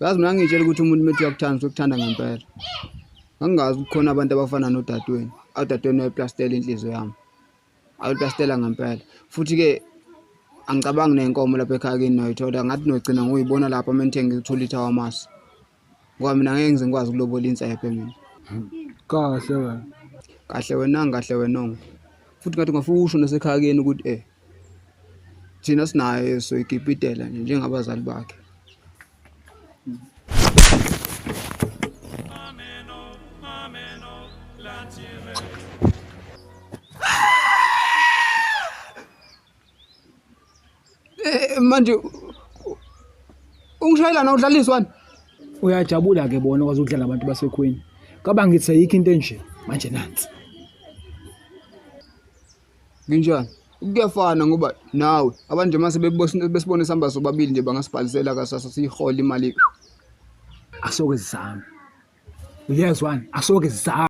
Yazi mina ngitshela ukuthi umuntu methi uyakuthanda usukuthanda ngempela. Ngangingazi ukuthi khona abantu abafana nodadewenu. Udadewenu wayeplastela inhliziyo yami. Ayiplastela ngempela. Futhi-ke angicabangi ney'nkomo lapha ekhaya kini noyithola ngathi nogcina ngoyibona lapha uma nithenga u-2 litre wamasi. Ngoba mina ngeke ngize ngikwazi ukulobola insephe mina. Kahle wena. Kahle wena kahle wena. Futhi ngathi ungafike usho nasekhaya kini ukuthi thina sinayo soyikipitela nje njengabazali bakhe. Manje ungishayelana udlaliswa wani? Uyajabula ke bona ukwazi ukudlala abantu basekhweni. Kaba ngithi ayikho into enje manje nansi. Nginjani? Kuyafana ngoba nawe abantu nje mase besibone sihamba sobabili nje bangasibhalisela kasasa siyihole imali. Asoke sizame. Uyezwani? Asoke sizame.